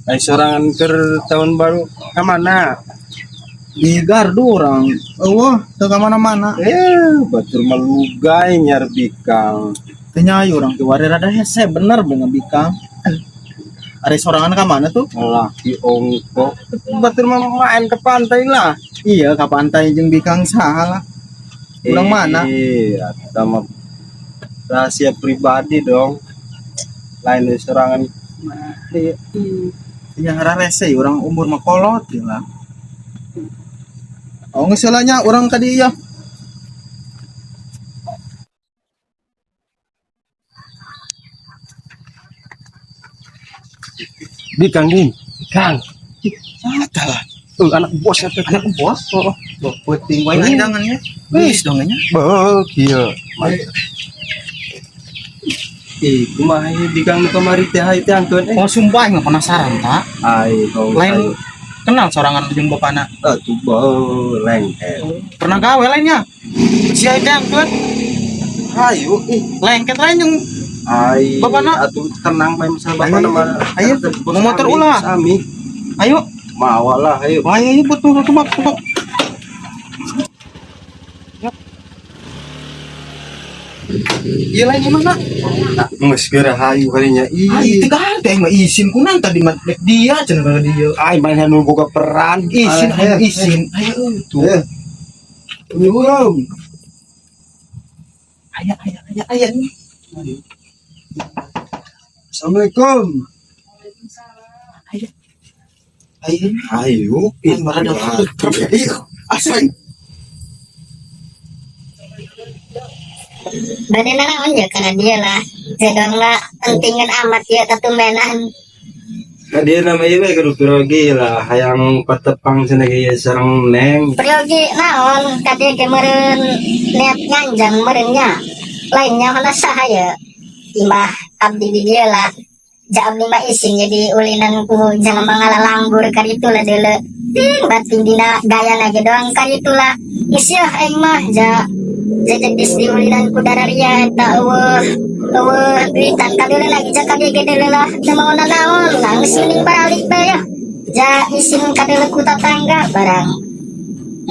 Ai sorangan keur tahun baru ka mana? Di gardu urang. Euweuh, teu ka mana-mana. Eh, batur malugay nyar bikang. Teu nyayu urang teh wari rada hese bener bener bikang. Ari sorangan ka mana tuh? Laki ongko. Batur mah main ke pantai lah. Iya, ka pantai jeung bikang saha lah. Urang mana? Iya, eta mah rahasia pribadi dong. Lain dari sorangan. Iya. Nya rese urang umur mah kolot ya lah. Oh, geus heula nya urang ka dieu. Bikang din. Bikang. Salah lah. Anak bos eta. Anak bos? Oh, oh. Peuting wae undangannya. Geus dong nya. Beuh, kieu. Ih, kumaha ieu bikang nu kamari teh hayu teh angkeun eh. Oh, sumpah aing mah penasaran tak. Ai, hong. Lain kenal sorangan jeung bapana. Atuh beuh, lengket. Pernah gawe lainnya. Si aing teh angkeun. Hayu, ih. Lengket lain jeung Ai, Bapana? Atuh tenang bae misal bapana mah. Ayo, Bos mau motor Ami, ulah. bos Ami. Ayo. Mawa lah, ayo. Wah, ayo betul tebak tebak. Iya lain gimana? Geus geura hayu kalinya. Ih, Ih, tiga hari aing mah isin kunan tadi mah dek dia cenah ka dia. ai mana nu boga peran. Isin aing isin. Ayo tuh. Eh. Assalamualaikum. Aya aya aya aya nih. Assalamualaikum. Ayo. Ayo. Ayo, Ayo marah ih, asli. Bade nanaon ya karena dia lah. Jadongna pentingan amat ya tatumbenan. Nah, dia namanya we kudu pirogi lah, hayang patepang cenah ge sareng neng. Peryogi naon ka dieu ge meureun niat nganjang meureun nya. Lainnya mana saha ya. Imah abdi di dieu lah. Ja abdi mah isin jadi ulinan ku jelema ngalalanggur ka ditu lah deuleu. Ting batin dina gayana ge doang ka ditu lah. Geus yeuh aing mah ja jejedis diulinan ku dararia eta eueuh eueuh duitan ka deuleu lagi ja ka dieu ge deuleu lah teu mau nanaon lah geus mending balik bae yeuh. Ja isin ka deuleu ku tatangga barang.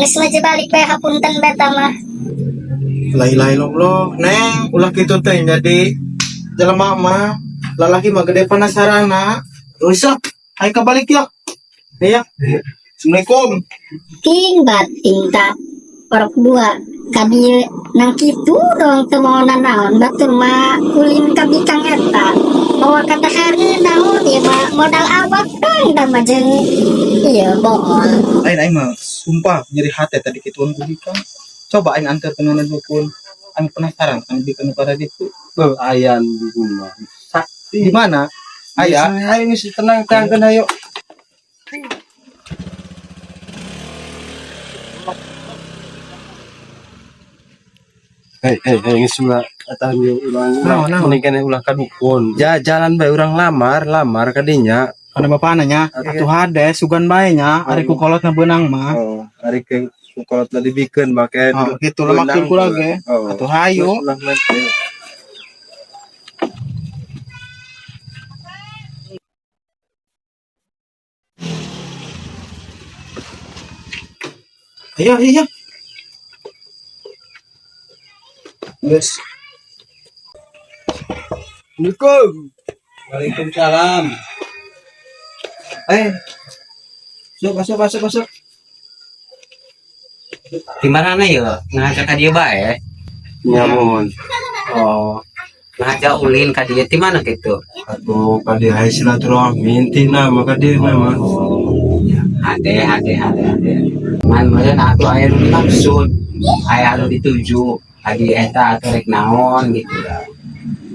Geus mah je balik bae hapunten beta mah. La ilaha illallah, neng ulah kitu teh jadi jelema mah lalaki mah gede penasarana. Rusak, ayo kebalik ya. Nih ya. Assalamualaikum. Ting batin ta orok dua ka dieu nang kitu dong teu mau nanaon batur mah ulin ka bikang eta. Mawa kata hari naon ieu mah modal awak dong da mah jeung ieu bohong. Lain aing mah sumpah nyeri hati tadi kituan ku bikang. Coba aing antar ke nona dukun. Aing penasaran kan bikang nu pada ditu. Beuh, ayan di rumah. Sakti. Di mana? Aya. Ayo geus tenang tangkeun hayu. Hei, hei, hei, geus ulah eta ieu urang Naon, naon? mending keneh ulah ka dukun. Ja jalan bae urang lamar, lamar ka dinya. Kana bapana nya, atuh hade sugan bae nya, ari ku kolotna beunang mah. Oh, ari ke ku kolotna dibikeun make Oh, kitu lah maksud kula ge. Oh. Atuh hayu. Geus ulah mah, ayo. Ayo, ayo, ayo. Geus. Assalamualaikum. Waalaikumsalam. Masuk, masuk, masuk, masuk. Di mana ya? Ngajak ka dieu bae. Nyamun. Oh. Ngajak ulin ka dieu di mana gitu? Aduh, ka dieu hae silaturahmi intina mah ka dieu mah. Oh. Ade, ade, ade, ade. Man meureun atuh aya nu dimaksud, aya anu dituju, adi eta atuh rek naon gitu lah.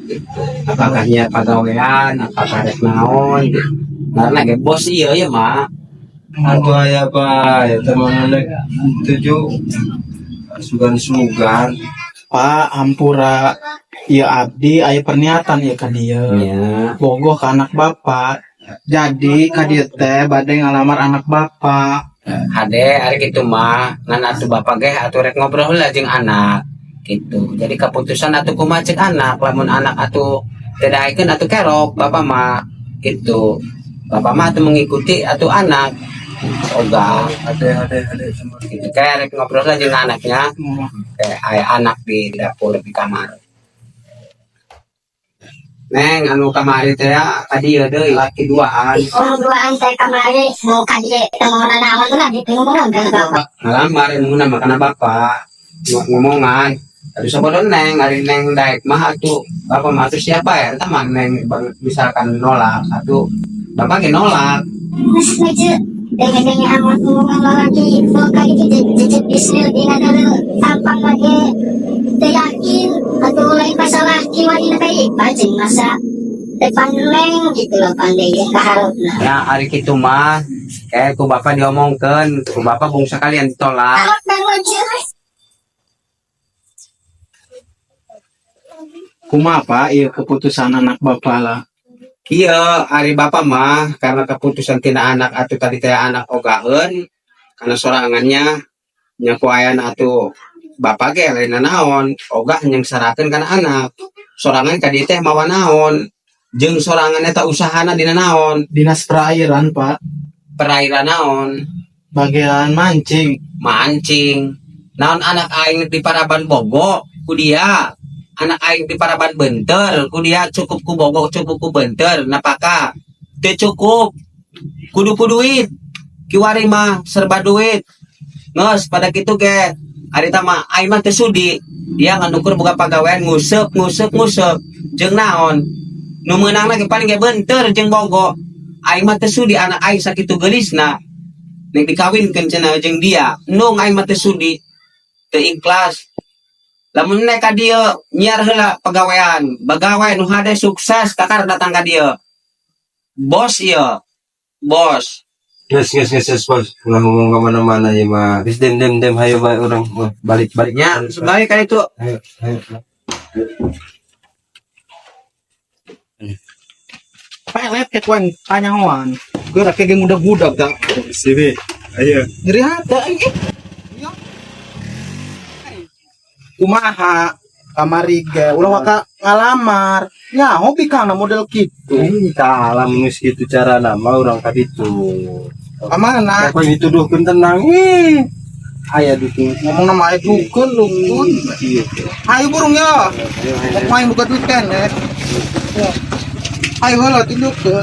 Gitu. Apakah niat pagawean, apakah rek naon gitu. Karena ge bos ieu ya mah. Atuh aya bae eta mah rek tuju sugan-sugan. Pak, hampura ieu abdi aya perniatan ieu ka dieu. Nya. Bogoh ka anak bapak. Jadi ka dieu teh bade ngalamar anak bapak. Hade ari kitu mah ngan atuh bapak ge atuh rek ngobrol heula jeung anak gitu. Jadi keputusan atuh kumaha ceuk anak, lamun anak atuh teu daekeun atuh kerok bapak mah gitu. Bapak mah tuh mengikuti atau anak ogah. Hade hade hade semua. Gitu kayak rek ngobrol aja dengan anaknya, kayak aya anak di dapur, di kamar. Neng, anu kamari teh ya, tadi ya deui laki duaan. Oh, duaan teh kamari mau ka dieu teu mau naon lah gitu ngomong kan bapak. Ngalamar ilmu nama kana bapak ngomongan. Aduh, sabodo neng, ari neng daek mah atuh bapak mah atuh siapa ya? Eta mah neng misalkan nolak atuh bapak ge nolak. Mas ngece dengen-dengen amat ngomongan lalaki mau ka dieu jejek bisnis dina dulu tampang lagi teu yakin atau lain masalah kiwari na kai bajing masa depan neng gitu loh, pandai yang kaharepna. Ya ari kitu mah kayak ku bapak diomongkeun, ku bapak bungsa kalian ditolak. Alat dan wajah. Kumaha, Pak, ieu keputusan anak bapak lah? Iya, ari bapak mah karena keputusan tina anak atau tadi teh anak ogaheun karena sorangannya nya ku ayana atuh bapak ge lain naon ogah nyengsarakeun kana anak sorangan ka dieu teh mawa naon jeung sorangan eta usahana dina naon? Dinas perairan, Pak. Perairan naon? Bagian mancing. Mancing naon? Anak aing di Paraban Bogo ku dia, anak aing di Paraban Benter ku dia, cukup ku Bogo, cukup ku Benter, napaka teu cukup, kudu ku duit. Kiwari mah serba duit nges pada kitu ge. Ari mah aing mah teu sudi dia nganukur boga pagawean nguseup nguseup nguseup jeung naon nu meunang ge paling ge Benter jeung Bogo. Aing mah teu sudi anak aing sakitu geulisna nek dikawinkeun cenah jeung dia. Nung aing mah teu sudi, teu ikhlas. Lamun nek ka dieu nyiar heula pagawean, bagawe nu hade sukses kakar datang ka dieu. Bos ieu bos. Geus geus geus geus bos, ulah ngomong ke mana-mana ya mah. Geus, dem dem dem, hayo bae urang balik balik. Nya Balik, balik. Sebaik ka itu. Ayo ayo. Pelet ke kueng kanyahoan. Geura ke ge ngudag-ngudag da. Sini. Ayo. Nyeri hate aing ih. Iya. Kumaha kamari ge ulah waka ngalamar. Nyaho bikangna model kitu. Ini alam geus kitu cara nama urang ka ditu. Kamana? Apa yang dituduhkeun tenang ih. Aya dukun. Ngomong nama aya dukun dukun. Iya. Ayo burung ya. Ayo ayo. Mau main buka duit kan ya. Ayo heula tunjukkeun.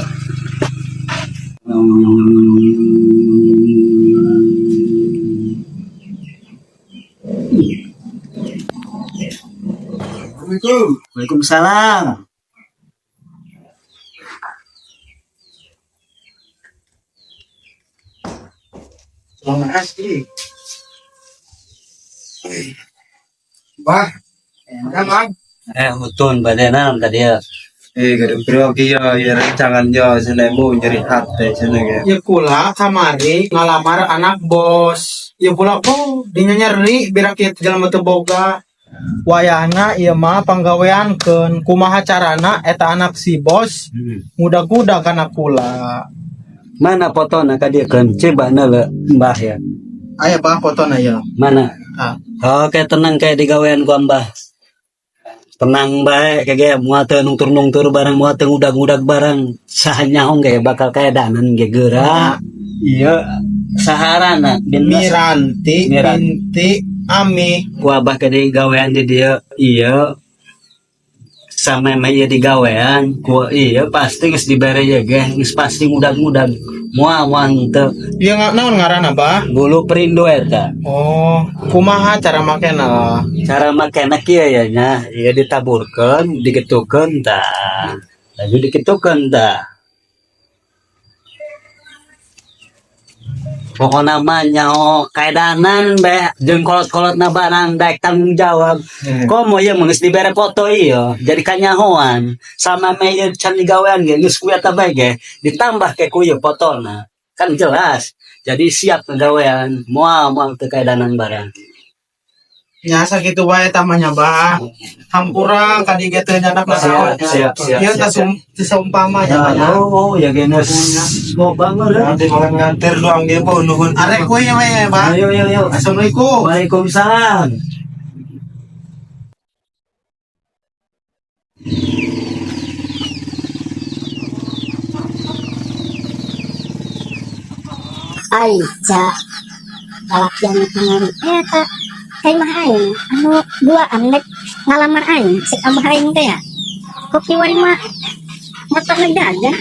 Assalamualaikum. Waalaikumsalam. Terima kasih. Bah, kan? Eh, utun badena tadi ya. Eh, gaduh priyogi yo, ya rencangan yo, cenah nyeri hate cenah ge. Ya kula kamari ngalamar anak bos. Ya kula oh dinya nyeri birak ieu teh jelema teu boga. Wayahna ieu mah panggaweankeun kumaha carana eta anak si bos ngudag-ngudag kana kula. Mana fotona ka dieu keun? Coba le mbah ya. Aya, Bah, fotona ya. Mana? Ah. Oke, tenang kayak digawean ku mbah. Tenang bae kayak moal teu nungtur-nungtur barang, moal teu ngudag-ngudag barang, saha nyaho ge bakal kaedanan ge geura. Iya, saharana bin Miranti Miranti. binti Ami. Ku abah ke digawean di dieu iya sama mah ieu digawean ku iya pasti geus dibere ye ge geus pasti ngudag-ngudag, moal moal henteu. Ieu naon ngaranna, Bah? Bulu perindu eta. Oh, kumaha cara makena lah? Cara makena kieu ya nya, ieu ditaburkeun, digetukeun tah, laju dikitukeun tah. Pokokna mah nyaho kaedanan be jeung kolot-kolotna barang daek tanggung jawab. Komo ieu mah geus dibere foto ieu jadi kanyahoan sama me ieu can digawean ge geus ku eta bae ge ditambah ke ku ieu fotona kan jelas jadi siap ngagawean, moal moal teu kaedanan barang. Nya sakitu wae tamanya, Bah. Hampura kadi ge teu nyandak Siap, siap, siap, Ieu siap, teh saumpama nya, Bah, ya. Oh, ya geus loba mah. Nanti makan nganter doang ge po nuhun. Arek we we, Bah. Ayo, ayo, ayo. Assalamualaikum. Waalaikumsalam. Ai, ja lalakian kamari eta ka imah aing anu duaan rek ngalamar aing, cek abah aing teh ya. Kok kiwari mah motor gagah.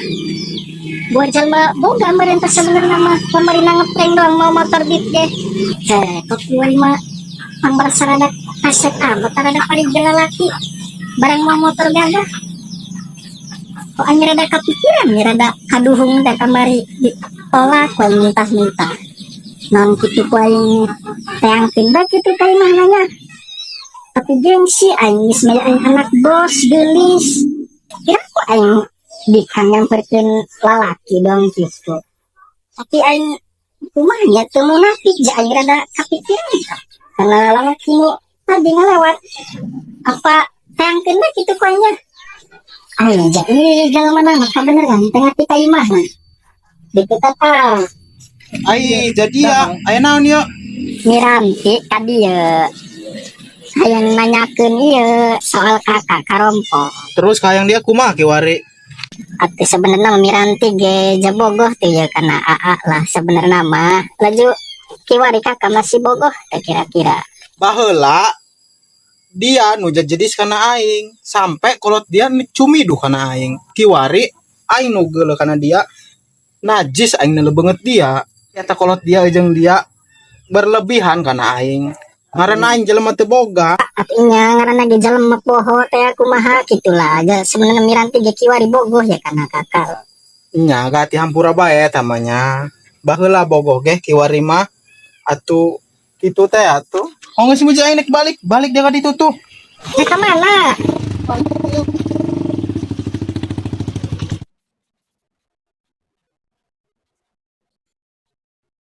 Buat jalma boga meureun teh sebenarnya mah, kamari ngeprank doang mau motor Beat ge. Heh, kok kiwari mah pangbarasa rada kasep amat, rada paling lalaki barang mau motor gagah. Kok aing rada kapikiran ya, rada kaduhung teh kamari ditolak ku aing muntah-muntah. Non kitu ku aing teangkeun bae kitu ka imah nanya. Tapi gengsi aing, geus mah aing anak bos geulis. Kira ku aing bikang nyamperkeun lalaki dong kitu. Tapi aing kumaha nya, teu munafik ja, aing rada kapikiran tah. Karena lalaki nu tadi ngalewat apa teangkeun bae kitu ku aing nya. Aing ja ieu jalma mana mah kabeneran teu ngerti ka imahna. Diketat ah. Ai jadi ya, aya naon yeuh? Miranti tadi ya hayang nanyakeun ieu soal kakak karompok. Terus kahayang dia kumaha kiwari? Atuh sebenarnya mah Miranti ge jabogoh tuh ya karena AA lah sebenarnya mah. Laju kiwari kakak masih bogoh teh kira-kira? Baheula dia nu jejedis kana aing sampai kolot dia cumiduh kana aing. Kiwari aing nu geuleuh kana dia, najis aing nu beungeut dia. Eta kolot dia jeung dia berlebihan kana aing. Ngaranna aing jelema teu boga. Artinya ngaranna ge jelema poho teh kumaha gitulah aja, sebenarnya Miranti ge kiwari bogoh ya kana kakak. Nya gati hampura bae tamanya. Baheula bogoh ge, kiwari mah atuh kitu teh atuh. Oh, geus muji aing nek balik, balik dia ka ditu tuh. Ya ka mana?